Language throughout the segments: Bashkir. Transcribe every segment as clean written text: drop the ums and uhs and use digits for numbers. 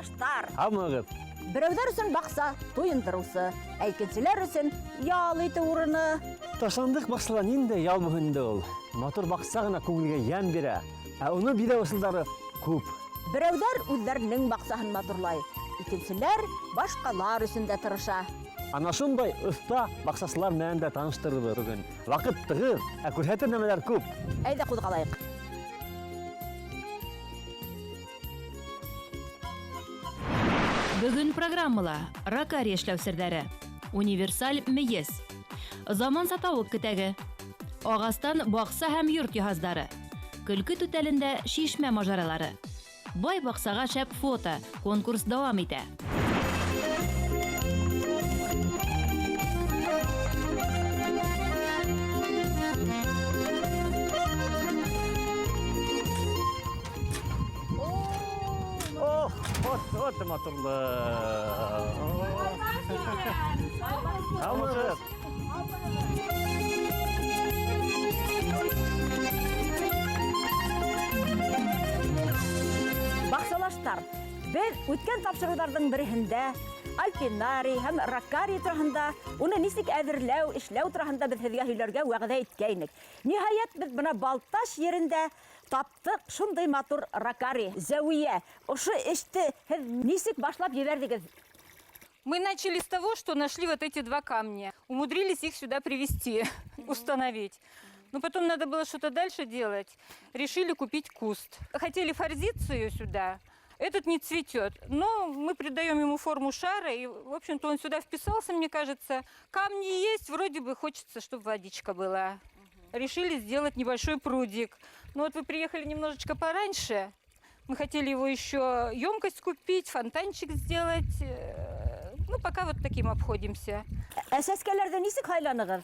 Баҡсалаштар! Һаумыһығыҙ! Берәүҙәр өсөн баҡса туйындырыусы, ә икенселәр өсөн ял итеү урыны. Ташландыҡ баҡсала ниндәй ял булһын инде ул? Матур баҡса ғына күңелгә йәм бирә, ә уны биҙәү ысулдары күп. Берәүҙәр үҙҙәренең баҡсаһын матурлай, икенселәр башҡалар өсөн дә тырыша. Ана шундай оҫта баҡсасылар менән дә таныштырырбыҙ бөгөн. Ваҡыт тығыҙ, ә күрһәтер нәмәләр күп. Әйҙә ҡуҙғалайыҡ. Бөгөн программала ракарий эшләү серҙәре, универсаль мейес, заманса тауыҡ кетәге, ағастан баҡса һәм йорт йыһаздары, көлкө түтәлендә шишмә мажаралары. Бай баҡсаға шәп фото, конкурс дауам итә. Ох, вот, вот матурлыҡ. Һаумыһығыҙ! Баҡсалаштар, беҙ үткән тапшырыуҙарҙың береһендә альпинарий һәм ракарий тураһында, уны нисек әҙерләү, эшләү тураһында беҙ һеҙгә һөйләргә вәғәҙә иткәйнек. Ниһайәт, беҙ бына Балтас ерендә таптыҡ шундай матур ракарий. Зәүиә, ошо эште һеҙ нисек башлап ебәрҙегеҙ? Мы начали с того, что нашли вот эти два камня. Умудрились их сюда привезти, установить. Но потом надо было что-то дальше делать. Решили купить куст. Хотели форзицию сюда. Этот не цветет. Но мы придаем ему форму шара. И, в общем-то, он сюда вписался, мне кажется. Камни есть, вроде бы хочется, чтобы водичка была. Решили сделать небольшой прудик. Но вот вы приехали немножечко пораньше. Мы хотели его еще емкость купить, фонтанчик сделать. Ну, пока вот таким обходимся. Ә сәскәләрҙе нисек һайланығыҙ?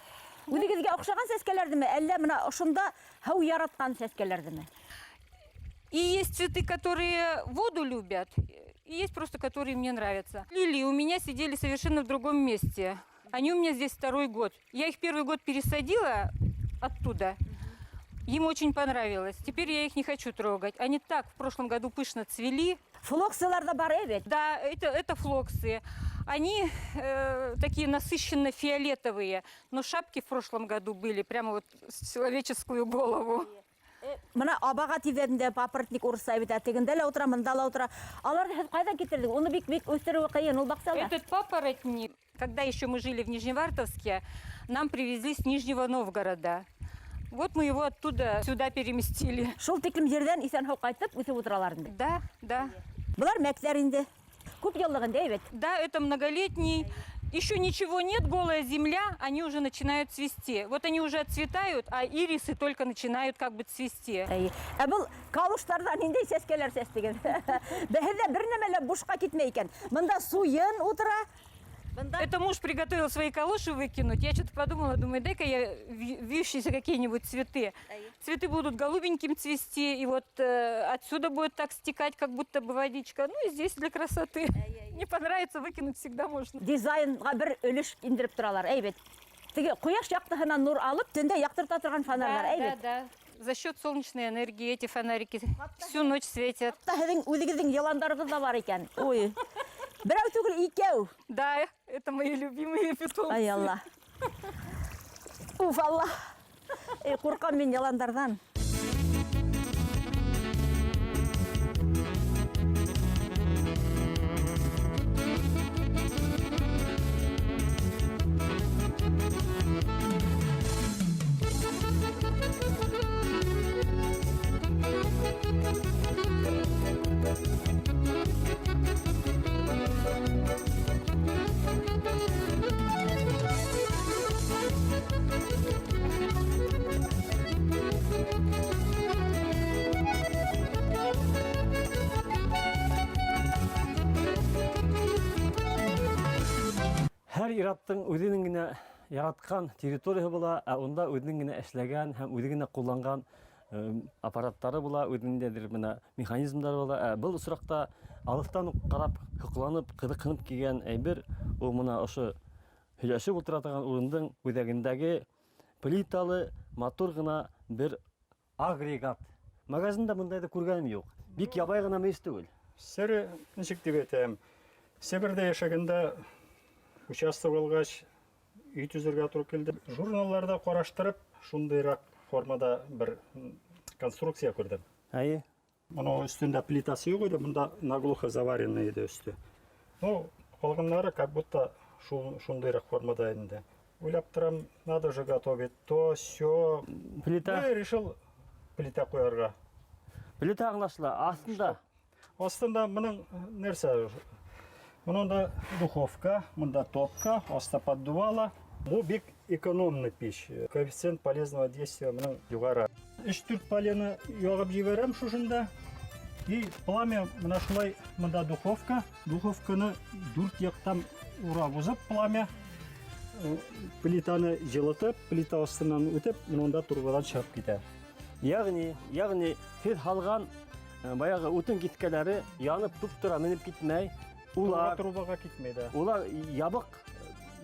Үҙегеҙгә оҡшаған сәскәләрҙеме, әллә бына ошонда һыу яратҡан сәскәләрҙеме? И есть цветы, которые воду любят, и есть просто, которые мне нравятся. Лилии у меня сидели совершенно в другом месте. Они у меня здесь второй год. Я их первый год пересадила оттуда. Им очень понравилось. Теперь я их не хочу трогать. Они так в прошлом году пышно цвели. Флоксылар ҙа бар бит. Да, это флоксы. Они такие насыщенно фиолетовые, но шапки в прошлом году были прямо вот с человеческую голову. Бына абаға тиҙәндә папоротник урыҫса бит, ә тегендә лә ултыра, мында ла ултыра. Аларҙы һеҙ ҡайҙан килтерҙегеҙ? Уны бик-бик үҫтереүе ҡыйын ул баҡсала. Этот папоротник, когда еще мы жили в Нижневартовске, нам привезли с Нижнего Новгорода. Вот мы его оттуда сюда переместили. Шул тиклем ерҙән иҫән-һау ҡайтып үҫеп ултыралар инде. Да. Былар мәктәр инде. Күп йыллыҡ инде, бит. Да, это многолетний. Еще ничего нет, голая земля, они уже начинают цвести. Вот они уже отцветают, а ирисы только начинают как бы цвести. Әй, Ә был калуштарҙан ниндәй сәскәләр сәстегеҙ? Беҙҙә бер нәмә лә бушҡа китмәй икән. Бында суйын ултыра. Бында Это муж приготовил свои калоши выкинуть. Я что-то подумала, думаю, дай-ка я вьющиеся какие-нибудь цветы. Цветы будут голубеньким цвести, и вот отсюда будет так стекать, как будто бы водичка. Ну и здесь для красоты. Не понравится, выкинуть всегда можно. дизайнға бер өлөш индереп торалар, әй бит. Теге ҡояш яҡтыһынан нур алып, төндә яҡтырта торған фонарҙар, әй Да, бит. да. За счет солнечной энергии эти фонарики всю ночь светят. Хатта һеҙҙең үҙегеҙҙең йыландарығыҙ ҙа бар икән. Ой. Берәү түгел, икәү. Да, это мои любимые питомцы. Ай Алла. Уф, Алла. Эй, ҡурҡам мин йыландарҙан. Һәр ир-аттың үҙенең генә яратҡан территорияһы була, ә унда үҙенең генә эшләгән һәм үҙе генә ҡулланған аппараттары була, үҙенең бына механизмдары була. Ә был осраҡта алыҫтан уҡ ҡарап, һоҡланып, ҡыҙыҡһынып килгән әйбер ул бына ошо һөйләшеп ултыра торған урындың үҙәгендәге плиталы матур ғына бер агрегат. Магазинда бындайҙы күргәнем юҡ. Бик ябай ғына мейес түгел. Сере ничек дип әйтәм, Себердә яшәгәндә участок алгач, өй төзергә туры килде. Журналларда караштырып, шундыйрак формада бер конструкция күрдем. Әйе. Моның өстендә плитасы юк иде, монда наглухо заваренный иде өсте. Ну, калганнары как будто шул шундыйрак формада инде. Уйлап торам, надо же готовить то, сё. Плита. Ну, я решил плита куярга. Плита аңлашыла. Астында Астында моның нәрсә? Монда духовка, монда топка, аста поддувало. Бу бик экономный пич. Коэффициент полезного действия моның югары. 3-4 полено ягып җибәрәм шушында. И пламя менә шулай монда духовка. Духовканы дүрт яктан урап узып пламя плитаны җылытып, плита астыннан үтеп, монда трубадан чыгып китә. Ягъни, ягъни һеҙ һалған баяғы утын киҫкәләре янып туп-тура менеп китмәй. Улар трубаға китмәй дә. Улар ябык,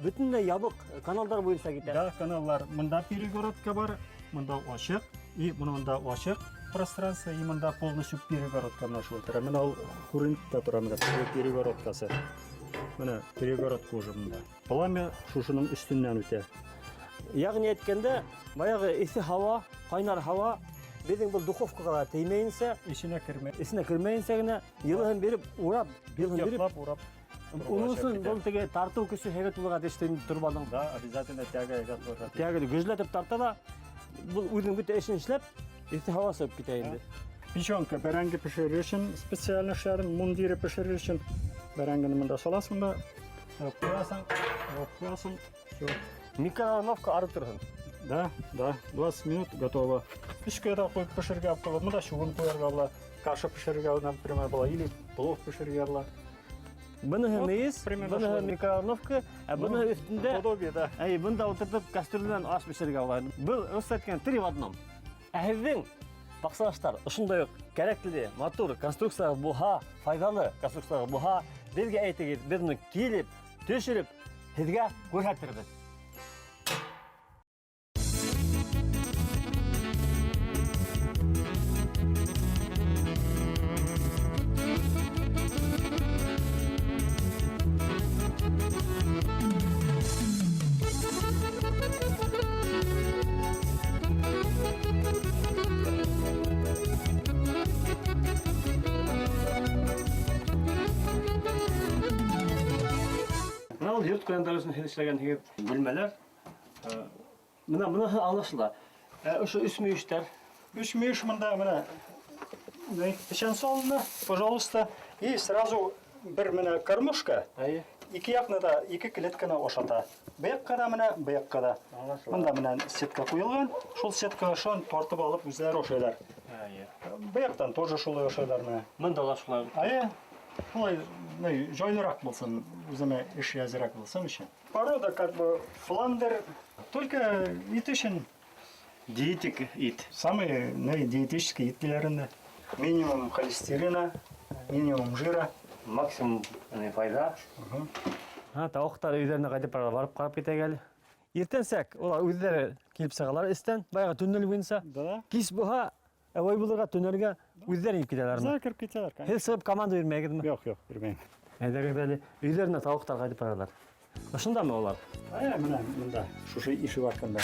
бөтөнләй ябык каналдар буйынса китә. Да, каналлар. Монда перегородка бар, монда ачык, и монда ачык пространство, и монда полностью перегородка менә шулай тора. Менә ул күренеп тә тора менә перегородкасы. Менә перегородка уже монда. Пламя шушының өстеннән үтә. Ягъни әйткәндә, баягы эҫе һауа, ҡайнар һауа беҙҙең был духовкаға ла теймәйенсә, Эченә кермәй. Эсенә кермәйенсә генә йылыһын биреп, урап, йылыһын биреп, Яклап урап. Уның өсөн был теге тартыу көсө һәйбәт булырға тейеш инде трубаның. Да, обязательно тяга әйбәт булырға тейеш. Тяга гөжләтеп тарта ла, был үҙенең бөтә эшен эшләп, эҫе һауа сығып китә инде. Печенка бәрәңге пешерер өчен специально эшләдем, мундиры пешерер өчен. Бәрәңгене монда саласың да, ябып куясың, ябып куясың, всё. Микроволновка арып торһон. Да, да, 20 минут готово. Өскә дә куеп пешерергә була, монда чугун куярга була, каша пешерергә, например, була, или плов пешерергә була. Быныһы Вот, мейес, примерно быныһы шулай. микроволновка, ә быныһы өҫтөндә Подобие, да. Әй, бында ултыртып кастрюлдән аш бешерергә була. Был русса әйткән три в одном. Ә һеҙҙең баҡсалаштар ошондай уҡ кәрәкле, матур конструкциялар булһа, файҙалы конструкциялар булһа, беҙгә әйтегеҙ, беҙ уны килеп, төшөрөп, һеҙгә күрһәтербеҙ. Менә ул йорт ҡуяндары өсөн һеҙ эшләгәнһегеҙ бүлмәләр. Менә быныһы аңлашыла. Ошо өс мөйөштәр. Өс мөйөш монда менә печән салына, пожалуйста. И сразу бер менә кормушка. Әйе. Ике якны да, ике клетканы ашата. Бу якка да менә, бу якка да. Аңлашыла. Монда менә сетка куелган. Шул сетка шун тартып алып үзләре ашыйлар. Әйе. Бу яктан тоже шулай ашыйлар менә. Монда ла шулай. Әйе. Шулай, ну, җайлырак булсын, үземә эш әзрәк булсын өчен. Порода как бы фландер, только ит өчен. Диетик ит. Самый, ну, диетический ит диләр инде. Минимум холестерина, минимум жира. Максимум файҙа. Һа, тауыҡтар өйҙәренә ҡайтып бара, барып ҡарап китәйек әле. Иртәнсәк улар үҙҙәре килеп сығалар эстән, баяғы туннель буйынса. Да. Кис булһа, әүәй булырға туннелгә үҙҙәре инеп китәләрме? Үҙҙәре кереп китәләр, конечно. Һеҙ сығып команда бирмәйһегеҙме? Юҡ, юҡ, бирмәйем. Әйҙәгеҙ әле, өйҙәренә тауыҡтар ҡайтып баралар. Ошондамы улар? Ә, менә монда, шушы ишек артында.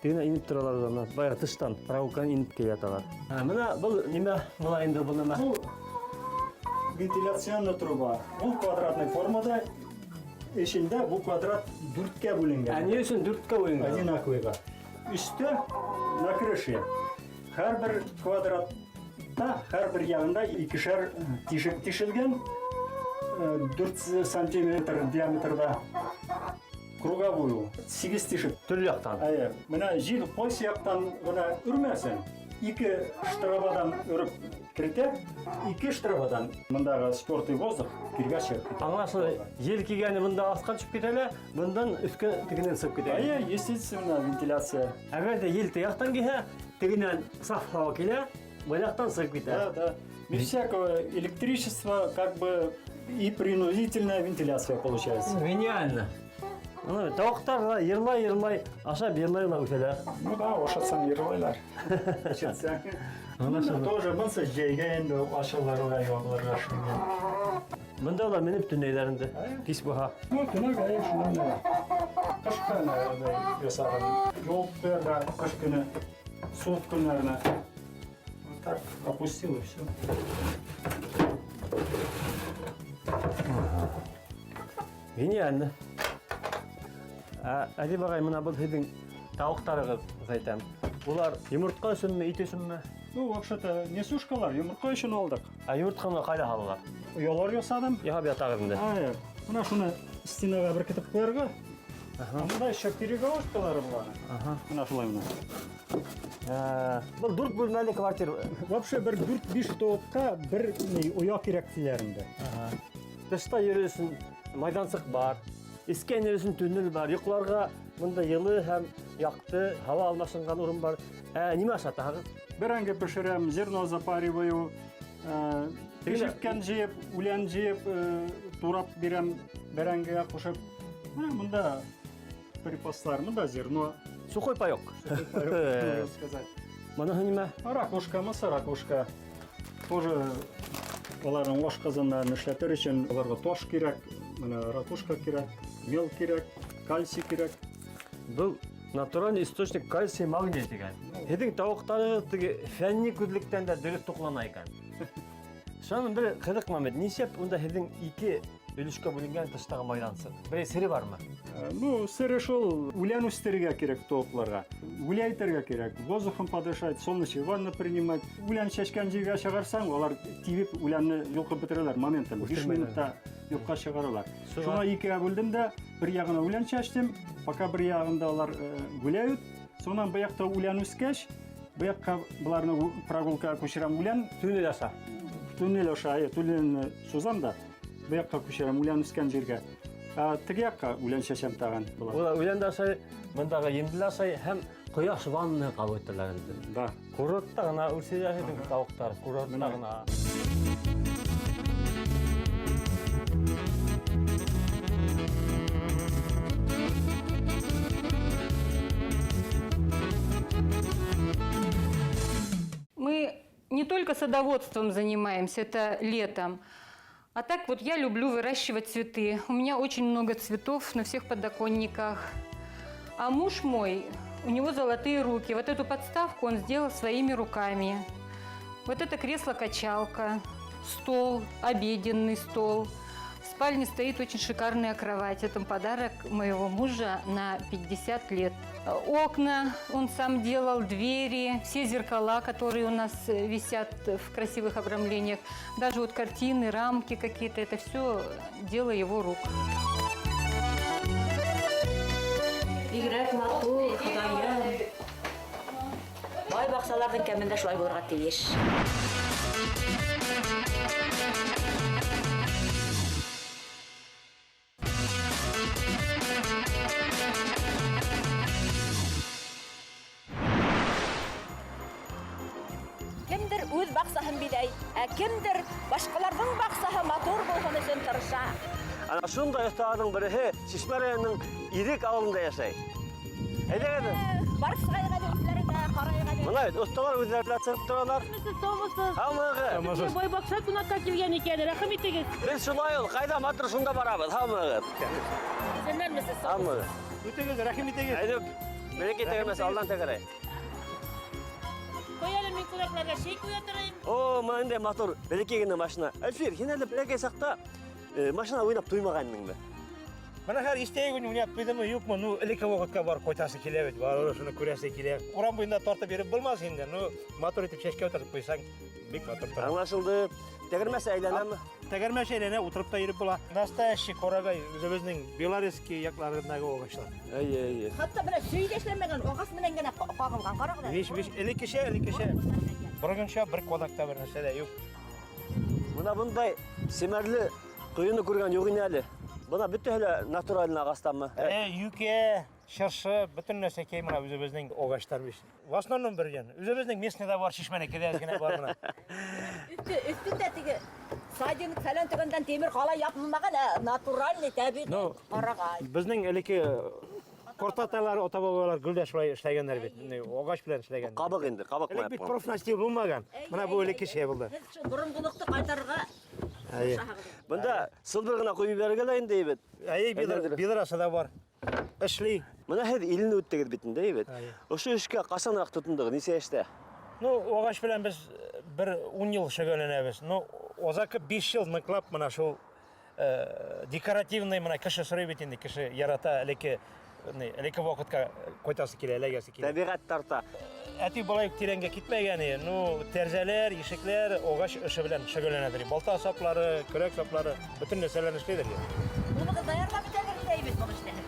Тегенә инеп торалар улар, баяғы тыштан прогулканы инеп килә яталар. Ә, менә был нимә була инде, был нәмә? Бу вентиляционный труба. Ул квадратный формада, эчендә бу квадрат дүрткә бүленгән. Ә ни өсөн дүрткә бүленгән? Одинаковыйга. Өстә на крыше һәрбер квадратта, һәрбер ягында икешәр тишек тишелгән, 4 сантиметр диаметрда круговую, 8 тишек. Төрлө яҡтан. Әйе, менә җил кайсы яктан гына өрмәсен, ике штрабадан өреп кертә, ике штрабадан мондагы спёртый воздух киргә чыгып китә. Аңлашылды. Ел килгәне монда аҫҡа төшөп китә лә, бындан өҫкә тегенән сығып китә. Әйе, естественно, вентиляция. Әгәр дә ел теге яҡтан килһә, тегенән саф һауа килә, был яҡтан сығып китә. Да, да. Без всякого электричества, как бы и принудительная вентиляция получается. Гениально. Ана тауыҡтар ҙа йырлай-йырлай, ашап йырлай ла үҫәләр. Ну да, ашатһаң йырлайлар. Ашатсаң. Аңлашылды. Тоже бынсы җәйгә инде ачылырга, ябылырга эшләнгән. Бында улар менеп төнәйләр инде. Кис булһа. Ну, төнәк әй шунан да. Кыш көне ясаган. Юл куярга кыш көне, суык көннәренә. Вот так опустил и все. Гениально. Ә, Әдип ағай, мына был һеҙҙең тауыҡтарығыҙ, әйтәм. Улар йомортҡа өсөнмө, ит өсөнмө? Ну, вообще-то, несушкалар йомортҡа өсөн алдыҡ. Ә йомортҡаны ҡайҙа һалалар? Оялар ясадым. Яһап ятағыҙ инде. Ай, мына шуны стенага беркетеп куярга. Монда еще перегородкалары була. Ага. Мына шулай мына. Ә, Был дүрт бүлмәле квартира. Вообще бер 4-5 тавыкка бер ни оя кирәк диләр инде. Тышта йөрөр өсөн майҙансыҡ бар. Эскә инер өсөн туннель бар. Йоҡларға бында йылы һәм яҡты, һауа алмашынған урын бар. Ә, нимә ашатаһығыҙ? Бәрәңге пешерәм, зерно запариваю, Тегелә- пешерткән җыеп, үлән җыеп, турап бирәм бәрәңгегә кушып. Менә монда припаслар, монда зерно, Сухой паёк. можно сказать. Быныһы нимә? Ракушка, мысы ракушка. Тоже аларның ашказаннарын эшләтер өчен аларга таш кирәк, менә ракушка кирәк, мел кирәк, кальций кирәк. Был натуральный источник кальций, магний тигән. Һеҙҙең тауыҡтарығыҙ теге фәнни күҙлектән дә дөрөҫ туҡлана икән. Шуның бер ҡыҙыҡ момент. Нишләп унда һеҙҙең ике өлөшкә бүленгән тыштағы майҙансыҡ? Берәй сере бармы? Ну, сере шул, үлән үстерергә кирәк тавыкларга. Гулять итәргә кирәк, воздухом подышать, солнечный ванна принимать. Үлән чәчкән җиргә чыгарсаң, алар тибеп үләнне йолкып бетерәләр моментом. 5 Үстермәйләр. минутта юкка чыгаралар. Шуңа- Шуңа икегә бүлдем дә, бер ягына үлән чәчтем, пока бер ягында алар гуляют. Сонан бу якта үлән үскәч, бу якка боларны прогулкага күчерәм үлән, Туннель аша. туннель аша, әйе, туннельне сузам да, бу якка күчерәм үлән үскән җиргә. Ә теге якка үлән чәчәм тагын. Болар. Улар үлән дә ашай, бындағы емде лә ашай һәм ҡояш ванны ҡабул итәләр инде. Да. Курортта ғына үрсейҙәр һеҙҙең тауыҡтар, курортта Менә. ғына. Мы не только садоводством занимаемся, это летом. А так вот я люблю выращивать цветы. У меня очень много цветов на всех подоконниках. А муж мой, у него золотые руки. Вот эту подставку он сделал своими руками. Вот это кресло-качалка, стол, обеденный стол. В спальне стоит очень шикарная кровать. Это подарок моего мужа на 50 лет. Окна он сам делал, двери, все зеркала, которые у нас висят в красивых обрамлениях. Даже вот картины, рамки какие-то, это все дело его рук. Бигерәк матур, Ходаем. Бай баҡсаларҙың кәмендә шулай булырға тейеш. Кемдер үҙ баҡсаһын биҙәй, ә кемдер башҡаларҙың баҡсаһы матур булһын өсөн тырыша. Ана шундай оҫталарҙың береһе Шишмә районының Ирек ауылында йәшәй. Әйҙәгеҙ. Барып сығайыҡ әле үҙҙәренә, ҡарайыҡ әле. Бына бит оҫталар үҙҙәре лә сығып торалар. Һаумыһығыҙ. Һаумыһығыҙ. Беҙгә бай баҡса ҡунаҡҡа килгән икән, рәхим итегеҙ. Беҙ шулай ул, ҡайҙа матур шунда барабыҙ. Һаумыһығыҙ. Иҫәнменһегеҙ. Һаумыһығыҙ. Үтегеҙ, рәхим итегеҙ. Әйҙүк, бәләкәй тәгәрмәс алдан тәгәрәй. Ҡуй әле, мин ҡунаҡтарға сәй ҡуя торайым. О, мына ниндәй матур, бәләкәй генә машина. Әлфир, һин әле бәләкәй саҡта машина уйнап туймағанһыңмы? Мына хәҙер иҫтәге көн уйнап туйҙымы, юҡмы? Ну, элекке ваҡытҡа барып ҡайтаһы килә бит, барыбер шуны күрәһе килә. Урам буйында тартып йөрөп булмаҫ инде. Ну, матур итеп сәскә ултыртып ҡуйһаң, бик матур тора. Аңлашылды. Тәгәрмәс әйләнәме? Тәгәрмәс әйләнә, ултырып та йөрөп була. Настоящий ҡарағай, үҙебеҙҙең Белорецкий яҡларындағы ағастар. Эйе, эйе. Хатта бына сөй ҙә эшләнмәгән, ағас менән генә ҡағылған. Ҡарағыҙ әле. Виш, виш, элеккесә, элеккесә. Боронғонса бер ҡаҙаҡ та бер нәрсә лә юҡ. Бына бындай семәрле ҡойоно күргән юҡ ине әле. Бына бөтәһе лә натуральный ағастанмы? Юкә, шыршы, бөтөн нәрсәкәй мына үҙебеҙҙең ағастар бит. В основном бер йән. Үҙебеҙҙең местныйҙа бар шишмәнеке лә әҙ генә бар мына. Өҫтөндә теге сайдинг фәлән төгәндән тимер ҡалай япылмаған, ә натуральный тәбиғи Ну, ҡарағай. Беҙҙең элекке Кортаталар, ата-бабалар гөлдә шулай эшләгәннәр бит. Агач белән эшләгән. Кабык инде, кабык Элек бит профнастил булмаган. Менә бу элекке шәй булды. Һеҙ шул боронғолоҡто ҡайтарырға Әйе. Бында сылбыр гына ҡуйып ебәрергә лә инде бит. Әйе, биҙрасы да бар. Эшли. Бына һеҙ иллене үттегеҙ бит инде, бит. Әйе. Ошо эшкә ҡасаныраҡ тотондоғоҙ, нисә йәштә? Ну, ағас белән без бер 10 ел шөгыльләнәбез. Ну, озакы 5 ел ныклап менә шул декоративный менә кеше сорый бит инде, кеше ярата элекке элекке вакытка кайтасы килә, эләгәсе килә. Тәбиғәт тарта. Әти болай ук тирәнгә китмәгән, ну, тәрәзәләр, ишекләр агач эше белән шөгыльләнәдер. Балта саплары, көрәк саплары, бөтен нәрсәләрне эшләйдер. Улығыҙ ҙа ярҙам итәлер инде бит был эшләргә.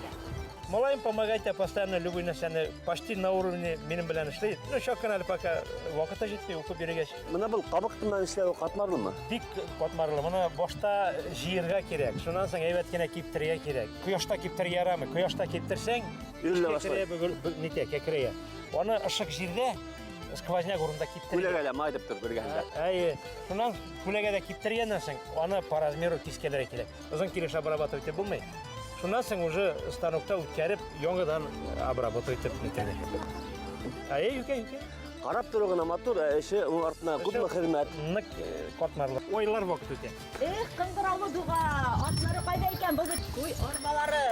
Малаем помогает я постоянно любой нәрсәне почти на уровне минем белән эшләй. Ну, чак кына әле пока вакыты җитми, укып йөргәч. Бына был ҡабыҡ менән эшләү ҡатмарлымы? Бик катмарлы. Моны башта җыярга кирәк. Шуннан соң әйбәт кенә киптерергә кирәк. Кояшта киптерергә ярамый. Кояшта киптерсәң, Үрелә башлай. Нитә, кәкрәя. Аны ышык җирдә, сквозняк урында киптерергә. Күләгәлә май дип тор бергәндә. Әйе. Шуннан күләгәдә киптергәннән соң, аны по размеру кискәләргә кирәк. Озын килеш обрабатывать итеп булмый. Шуннан соң уже станокта үткәреп, яңадан обработать итеп нитәргә. Әйе, юкә, юкә. Ҡарап тороу ғына матур, ә эше уның артынан күпме хеҙмәт. Нык катмарлы. Ойлар ваҡыт үтә. Эх, ҡыңғыраулы дуға, атлары ҡайҙа икән? Был бит туй арбалары.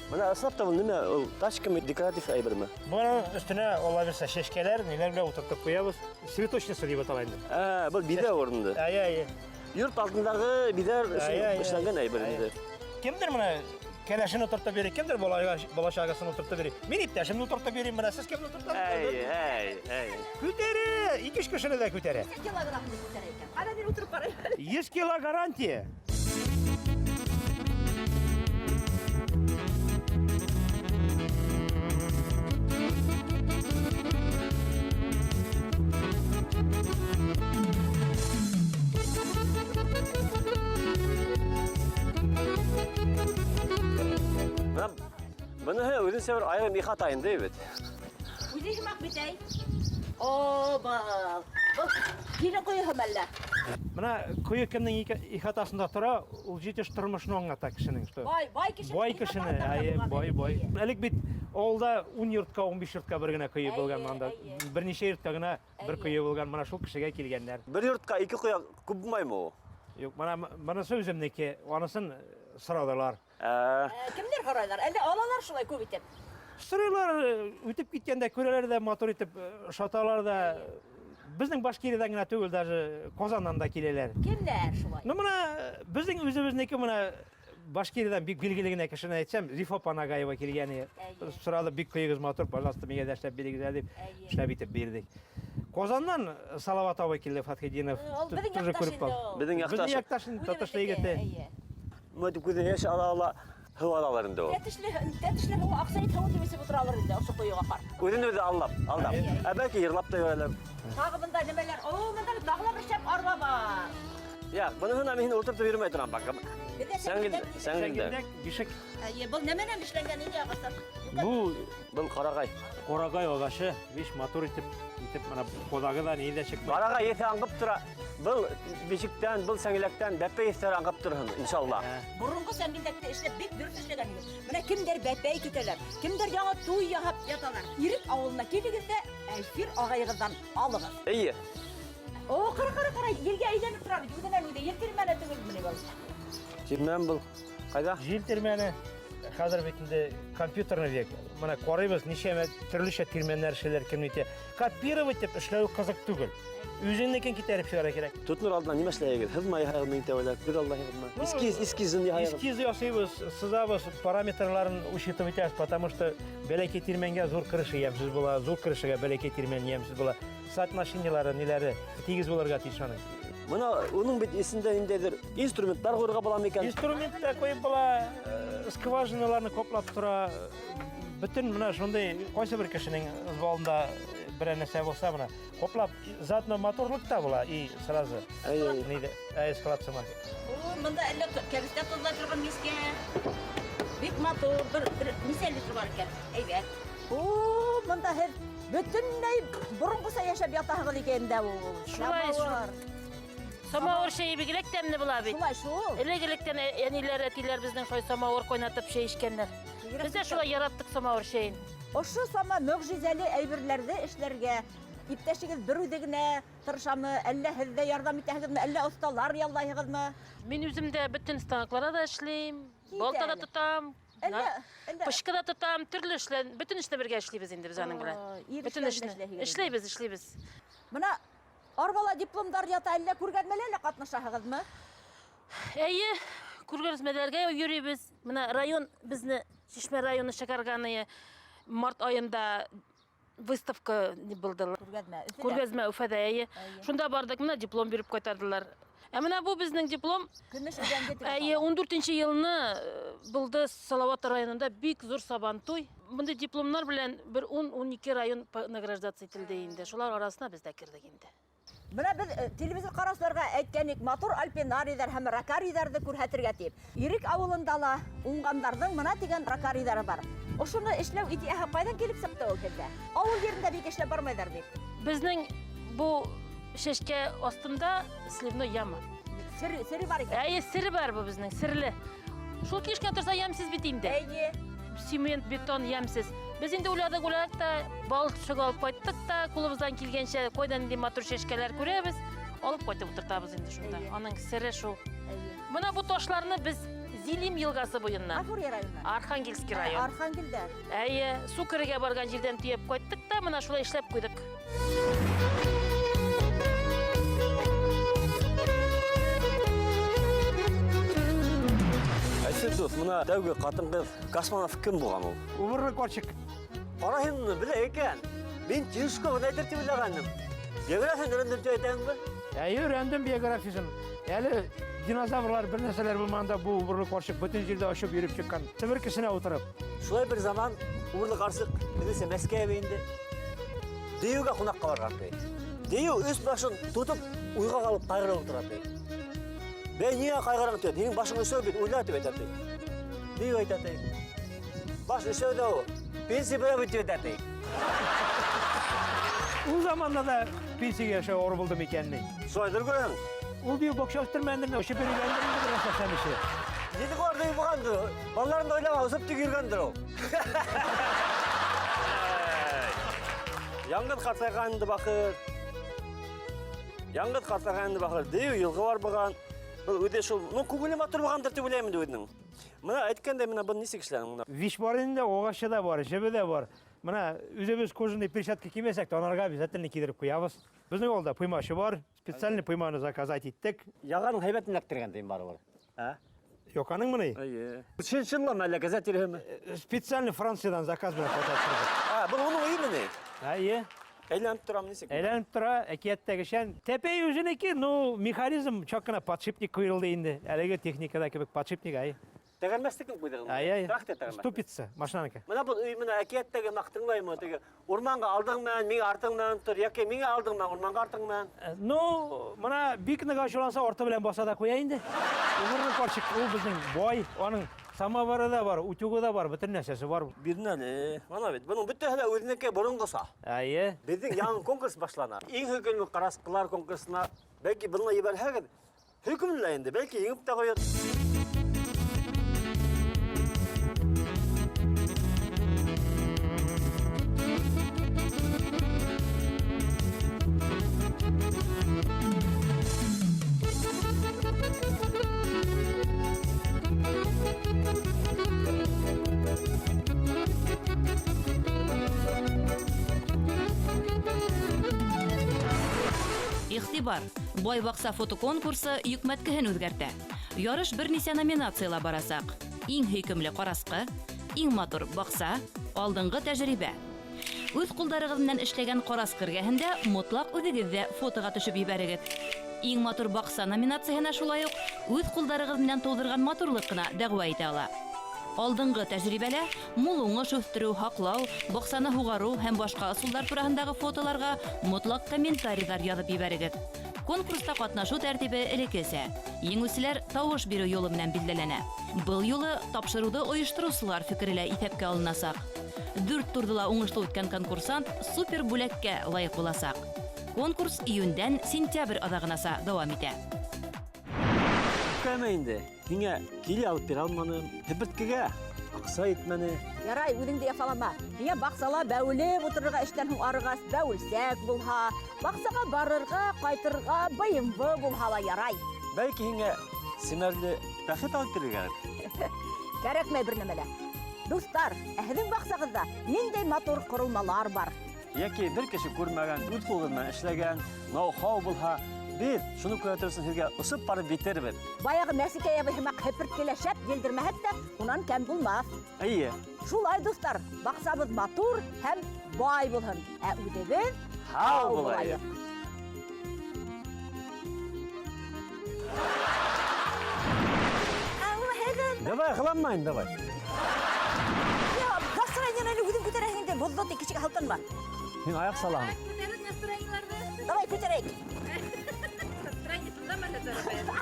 Бына ысынлап та был нимә? Ул тачкамы, декоратив әйберме? Буның өҫтөнә ала бирсә шешкәләр, ниләр белән ултыртып ҡуябыҙ. Цветочница тип атала инде. Ә, был биҙәү урынды. Әйе, әйе. Йорт алдындағы биҙәр өсөн Әйе, әйе. эшләнгән әйбер инде. Кемдер менә кәләшен ултыртып йөрөй, кемдер бала чағасын ултыртып йөрөй. Мин иптәшемде ултыртып йөрөйм, менә сез кемде ултыртасыз? Әй, әй, әй. Күтәрә, ике-өс кешене дә күтәрә. Нисә килограмм күтәрә икән? Ҡара мин ултырып ҡарайым. 100 кило гарантия. Быныһы үҙенсә бер айырым ихата инде бит. Үҙе һымаҡ бит, әй. О, был. Был килен ҡойоһо әллә? Бына ҡойо кемдең ихатаһында тора, ул жетеш тормошон аңлата кешенең, что. Бай, бай кешенең Бай кешене, әйе, бай, бай. Элек бит авылда 10 йортка, 15 йортка бер генә кое булган анда. Бер нисә йортка гына бер кое булган, менә шул кешегә килгәннәр. Бер йортка ике кое күп булмаймы ул? Юк, менә монысы үземнеке, анысын сорадылар. Кемдәр һорайлар? Әллә алалар шулай күп итеп? Сорыйлар, үтеп киткәндә күрәләр дә, матур итеп шаталар да. Безнең Башкириядән генә түгел, даже Казаннан да киләләр. Кемдәр шулай? Ну, менә безнең үзебезнеке менә Башкириядән бик билгеле генә кешене әйтсәм, Зифа Панагаева килгәне. Сорады, бик кыегыз матур, пожалуйста, миңа дә эшләп бирегез әле дип, эшләп итеп бирдек. Казаннан Салават абый килде, Фатхетдинов. Ул безнең Тоже якташ күреп инде калды. ул. Безнең якташ. Безнең якташ инде, татышлы егете. Мөтеп күҙе йәш ала-ала һыу алалар инде ул. Тәтешле, тәтешле һыу, Аҡсәйет һыуы тип эсеп ултыралар инде, ошо ҡойоға ҡар. Үҙен үҙе аллап, алдап. Ә бәлки йырлап та йөрәләр. Тағы бында нимәләр? О, бында бит тағы ла бер шәп арба бар. Яҡ, быныһына мин һине ултыртып йөрөмәй торам, баҡ. Беҙҙә Сәңгелдәк, сәңгелдәк. Сәңгелдәк, бишек. Әйе, был нәмәнән эшләнгән инде ағастар? Бу был ҡарағай. Ҡарағай ағасы, биш матур итеп, итеп менә ҡоҙағы ла ни ҙә сыҡмай. Ҡарағай еҫе аңҡып тора. Был бишектән, был сәңгелдәктән бәпәй еҫтәре аңҡып торһон, иншалла. Боронғо сәңгелдәкте эшләп бик дөрөҫ эшләгән егет. Менә кемдәр бәпәй көтәләр, кемдәр яңы туй яһап яталар. Ирек ауылына килегеҙ ҙә Әлфир ағайығыҙҙан алығыҙ. Эйе. О, ҡара, ҡара, ҡара, елгә әйләнеп тора бит, үҙенән үҙе. Ел тирмәне түгелме ни был? Тирмән был. Ҡайҙа? Ел тирмәне. Хәҙер бит инде компьютерный век. Менә ҡарайбыҙ, нисәмә төрлөсә тирмәннәр эшләр, кем нитә. Копировать итеп эшләү ҡыҙыҡ түгел. Үҙеңдекен китәреп сығара кәрәк. Тотонор алдынан нимә эшләйһегеҙ? Һыҙма яһайһығыҙмы иң тәүләп? Күҙ аллайһығыҙмы? Ну, Эскиз, эскизын яһайһығыҙ. Эскиз яһайбыҙ, сыҙабыҙ, параметрларын учитывать итәбеҙ, потому что бәләкәй тирмәнгә ҙур крыша йәмһеҙ була, ҙур крышаға бәләкәй тирмән йәмһеҙ була. Соотношениелары, ниләре тигеҙ булырға тейеш уның. Бына уның бит эсендә ниндәйҙер инструменттар ҡуйырға була микән? Инструмент та ҡуйып була, скважиналарны ҡаплап тора. Бөтөн менә шундай ҡайсы бер кешенең залында берәр нәрсә булһа, менә ҡаплап, заодно моторлыҡ та була и сразу. Әй, әй. Нейҙе, әй, склад сыман. О, бында әллә кәбеҫтә тоҙлай торған мискә. Бик матур, бер нисә литр бар икән? Әйбәт. О, бында һеҙ бөтөнләй боронғоса йәшәп ятаһығыҙ икән дә ул. Шулай, Самауыр. Самавыр чәе бигрәк тәмле була бит. Шулай шул. Элек-электән әниләр, әтиләр безнең шулай самавыр кайнатып чәй эчкәннәр. Без дә шулай яраттык самавыр чәен. Ошо сама мөгъҗизәле әйберләрҙе эшләргә иптәшегеҙ бер үҙе генә тырышамы, әллә һеҙ ҙә ярҙам итәһегеҙме, әллә оҫталар яллайһығыҙмы? Мин үзем дә бөтен станокларда да эшлим, Кит балта да әле. тотам, Әллә, әллә пышкы да тотам, төрлө эшләр, бөтен эшне бергә эшлибез инде без аның белән. Ир Бөтен эшләрен эшне. эшләйһегеҙ инде. Эшләйбез, эшләйбез. Бына арбала дипломдар ята, әллә күргәҙмәлә лә ҡатнашаһығыҙмы? Әйе, күргәзмәләргә йөрибез. Менә район безне Чишмә районы Шәкәрганы март айында выставка ни булды. Күргәҙмә, Өфөлә. Күргәзмә Өфөдә, әйе. Әйе. Шунда бардык, менә диплом биреп кайтардылар. Ә менә бу безнең диплом. Көмөш өҙәңге тип Әйе, атала. 14 елны булды Салават районында бик зур сабантуй. Мондый дипломнар белән бер 10-12 район награждаться ителде инде. Шулар арасына без дә кердек инде. Бына беҙ телевизор ҡараусыларға әйткәнек, матур альпинарийҙар һәм ракарийҙарҙы күрһәтергә тип. Ирек ауылында ла уңғандарҙың мына тигән ракарийҙары бар. Ошоно эшләү идеяһы ҡайҙан килеп сыҡты ул һеҙҙә? Ауыл ерендә бик эшләп бармайҙар бит. Беҙҙең бу шешкә астында сливной яма. Сере бар икән. Әйе, сере бар бу безнең, серле. Шул килешкән торса ямсыз бит инде. Әйе. Цемент, бетон ямсыз. Без инде уйладык, уйладык та, балчык алып кайттык та, кулыбыздан килгәнчә кайдан нинди матур шешкәләр күрәбез, алып кайтып утыртабыз инде шунда. Әйе. Аның сере шул. Әйе. Менә бу ташларны без Зилим елгасы буеннан. Гафури районыннан. Архангельский район. Архангелдә. Әйе, су керергә барган җирдән төяп кайттык та, менә шулай эшләп куйдык. Әсел дуҫ, мына тәүге ҡатын-ҡыҙ космонавт кем булған ул? Убырлы ҡарсыҡ. Ҡара һин уны белә икән. Мин Терешкованы әйтер тип уйлағайным. Географияны өйрәндем тип әйтәһеңме? Әйе, өйрәндем географиясын. Әле динозаврлар бер нәрсәләр булмағанда бу убырлы ҡарсыҡ бөтөн җирдә очып йөрөп сыҡҡан. Себеркесенә утырып. Шулай бер заман убырлы ҡарсыҡ беҙҙеңсә Мәскәү инде. Дейеүгә ҡунаҡҡа барған ти. Дейеү өс башын тотоп уйға ҡалып ҡайғырып ултыра ти. Бәй, ниңә ҡайғыраң ти? Һинең башың өсәү бит, уйла тип әйтә ти. Дейеү әйтә ти. Баш өсәү ҙә ул. Пенсия бирә бит тип әйтә ти. Ул заманда да пенсиягә яшәү авыр булды микән ни? Шулайҙыр күрәһең. Ул дейеү баҡча үҫтермәгәндер, очып йөрөгәндер инде бер нәрсә эше. Ете ҡар дейеү булғандыр. Балаларын да уйлаған, осоп тик йөрөгәндер ул. Яңғыҙ ҡартайған инде бахыр. Яңғыҙ ҡартайған инде бахыр. Дейеү йылғы бар булған. Был үҙе шул, ну, күңеле матур булғандыр тип уйлайым инде үҙенең. Мына әйткәндәй, мына быны нисек эшләнең мына? Виш бар инде, ағасы да бар, жебе дә бар. Мына үҙебеҙ кожаный перчатка кеймәсәк тә, анарға обязательно кейҙереп ҡуябыҙ. Беҙҙең алда поймашы бар, специальный пойманы заказать иттек. Яғаның һәйбәтен эләктергән тейем барыбер. Ә? Йоҡаның мыны? Әйе. Чын чынлап әллә гәзәт тиреһеме? Специально Франциядан заказ белән ҡайтарттырҙыҡ. А, был уның өйөмө ни? Әйе. Әйләнеп торам нисек? Әйләнеп тора, әкиәттәгечә. Тәпәй үзенеке, ну, механизм чак кына подшипник ҡуйылды инде. Әлеге техникада кебек подшипник, әй. Тәгәрмәстекен ҡуйҙығыҙ? Әй, әй. Трактор тәгәрмәс. Ступица, машинаныҡы. Мына был өй менән әкиәттәге маҡтыңлаймы теге? Урманға алдың менән, миңә артың менән тор, йәки миңә алдың менән, урманға артың менән. Ну, мына бик ныҡ асыуланса, арты белән баса да ҡуя инде. Убырлы ҡарсыҡ, ул беҙҙең бай, уның самовары да бар, утюгы да бар, бөтөн нәрсәсе бар. Бирҙе әле. Мына бит, бының бөтәһе лә үҙенеке боронғоса. Әйе. Беҙҙең яңы конкурс башлана. Иң һөйкөмлө ҡарасҡылар конкурсына, бәлки быны ебәрһәгеҙ, һөйкөмлө лә инде, бәлки еңеп тә ҡуйыр. Иғтибар! Бай баҡса фотоконкурсы йөкмәткеһен үҙгәртә. Ярыш бер нисә номинацияла барасаҡ. Иң һөйкөмлө ҡарасҡы, иң матур баҡса, алдынғы тәжрибә. Үҙ ҡулдарығыҙ менән эшләгән ҡарасҡы эргәһендә мотлаҡ үҙегеҙ ҙә фотоға төшөп ебәрегеҙ. Иң матур баҡса номинацияһына шулай уҡ үҙ ҡулдарығыҙ менән тыуҙырған матурлыҡ ҡына дәғүә итә ала. Алдынғы тәжрибәлә мул уңыш үҫтереү, һаҡлау, баҡсаны һуғарыу һәм башҡа ысулдар тураһындағы фотоларға мотлаҡ комментарийҙар яҙып ебәрегеҙ. Конкурста ҡатнашыу тәртибе элеккесә. Еңеүселәр тауыш биреү юлы менән билдәләнә. Был юлы тапшырыуҙы ойоштороусылар фекере лә иҫәпкә алынасаҡ. 4 турҙы ла уңышлы үткән конкурсант супер бүләккә лайыҡ буласаҡ. Конкурс июньдән сентябрь аҙағынаса дауам итә. Үпкәләмә инде. Һиңә киле алып бирә алманым. Һеперткегә аҡса етмәне. Ярай, үҙеңде яфалама. Миңә баҡсала бәүелеп ултырырға эштән һуң арығас, бәүелсәк булһа, баҡсаға барырға, ҡайтырға БМВ булһа ла ярай. Бәлки һиңә семәрле бәхет алып бирергә Кәрәкмәй бер нәмә лә. Дуҫтар, ә һеҙҙең баҡсағыҙҙа ниндәй матур ҡоролмалар бар? Йәки бер кеше күрмәгән, үҙ ҡулығыҙ менән эшләгән ноу-хау булһа, беҙ шуны күрһәтер өсөн һеҙгә осоп барып етербеҙ. Баяғы Мәсекәй абый һымаҡ һеперткелә шәп елдермәһәк тә, унан кәм булмаҫ. Эйе. Шулай, дуҫтар, баҡсабыҙ матур һәм бай булһын, ә үҙебеҙ һау булайыҡ. Давай, ҡыланма инде, давай. Я, настроениены әле үҙең күтәрәһең инде, боҙҙо тик кешегә һылтанма. Һин аяҡ салаһың. Күтәрек настроениеларҙы. Давай, күтәрәйек. Настроение шунда мәллә зарабай?